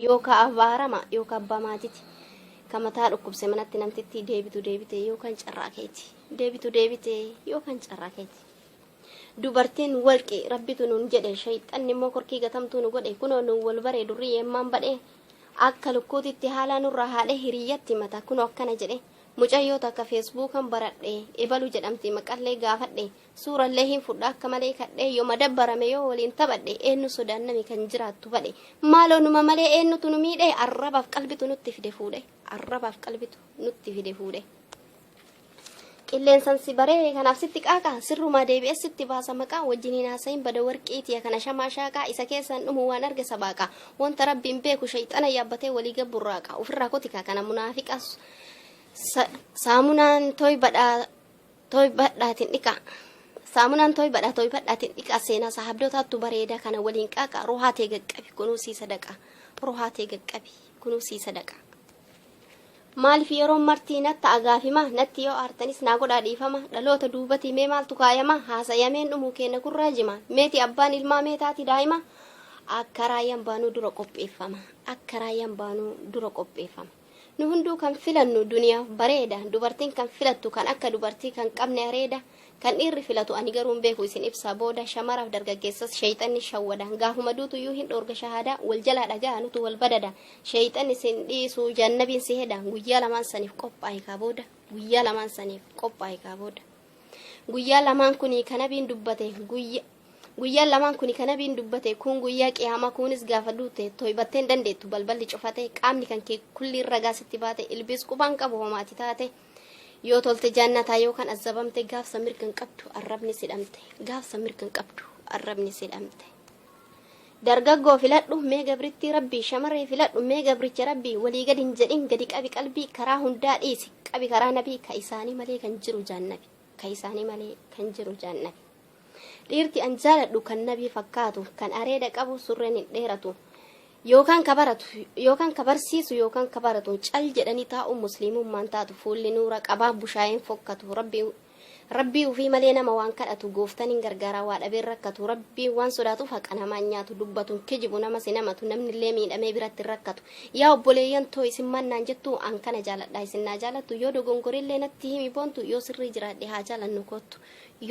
Yookaa abaarama yookaa abbaa maatiti. Ka mataa dhukkubse manatti namtitti deebitu deebite yookaan carraa keeti. Deebitu deebite yookaan carraa keeti. Dubartiin walqi rabbitu nuun jedhe, shayxanni immoo korkii gatamtuu nu godhe. Kunoo nuun wal bare durri yeemmaan badhe, akka lukkuutitti haalaa nurraa haadhe, hiriyyatti mata kunoo akkana jedhe. Mucayyoo takka feesbuukan baradhe, ebalu jedhamti, maqallee gaafadhe, suurallee hin fudha akka malee kadhee, yoma dabbarame yoo waliin taphadhe, eenyu sodaannami kan jiraattu badhe. Maaloo numa malee eenyutu nu miidhe? Arrabaaf qalbitu nutti fide fuudhe, arrabaaf qalbitu nutti fide fuudhe. Qilleensan si baree kanaaf sitti qaaqa, sirrumaa deebi'ee sitti baasa maqaa, wajjin hin haasayin bada warqii tiya kana shamaa shaaqaa, isa keessaan dhumu waan arge sabaaqa, wanta rabbiin beeku shayxana yaabbatee walii gabburraaqa, ofirraa kotika kana munaafiqa. Saamunaan toybadhaa toybadhaatiin dhiqa, saamunaan toybadhaa toybadhaatiin dhiqa, seenaa sahabdootaattu bareeda kana waliin qaaqa. Ruhaa tee gaqqabi kunuu sii sadaqa, ruhaa tee gaqqabi kunuu sii sadaqa. Maaliif yeroon martii natta agaafima? Natti yoo aartanis naa godhaa dhiifama. Dhaloota duubatii mee maaltu kaayama? Haasayameen dhumuu keenya gurraa jima. Meeti abbaan ilmaa, meetaati daa'ima? Akka raayyaan baanuu dura qopheeffama, akka raayyaan baanuu dura qopheeffama. Nu hunduu kan filannu duniyaaf bareeda. Dubartiin kan filattu kan akka dubartii kan qabne areeda, kan dhiirri filatu ani garuu hin beeku, isin ibsaa booda. Shamaraaf dargaggeessas sheeyxanni shawwada, gaafuma duutuyyuu hin dhoorga shahaadaa. Wal jalaa dhagaa nutu wal badada, sheeyxanni sin dhiisu, jannabiin si heda. Guyyaa lamaan saniif qophaa'e kaa booda, guyyaa lamaan saniif qophaa'e kaa booda. Guyyaa lamaan kuni kanabiin dubbate, guyyaa guyyaan lamaan kuni kanabiin dubbate kun guyyaa qiyaamaa, kunis gaafa duute toybatteen dandeettu, balballi cufate, qaamni kan kee kulliin ragaa sitti baate, ilbiis qubaan qabu homaati taate. Yoo tolte jannataa, yookaan azabamte, gaafsa mirga hin qabdu arrabni sidhamte, gaafsa mirga hin qabdu arrabni sidhamte. Dargaggoo filadhu mee gabrittii rabbii, shamarree filadhu mee gabricha rabbii, walii gadi hin jedhin, gadi qabi qalbii, karaa hundaa dhiisi qabi karaa nabii, ka isaanii malee kan jiru jaannabi, ka isaanii malee kan jiru jaannabi. Dhiirti an jaaladhu kan nabii fakkaatu, kan areeda qabu, surreen hin dheeratu, yookaan ka baratu yookaan ka barsiisu yookaan ka baratu. Cal jedhanii taa'u musliimummaan taatu, fuulli nuura qabaa, bushaayeen fokkatu, rabbii rabbii ufii malee nama waan kadhatu, gooftan hin gargaaraa waa dhabeen rakkatu, rabbiin waan sodaatuuf haqa namaan nyaatu, dubbatuun kijibu, nama si namatu, namnillee miidhamee biratti hin rakkatu. Yaa obboleeyyan too, isin mannaan jettu? An kana jaaladha, isin naa jaalattu? Yoo dogongorillee natti himi boontu, yoo sirrii jiraadhe haa jaalannu koottu.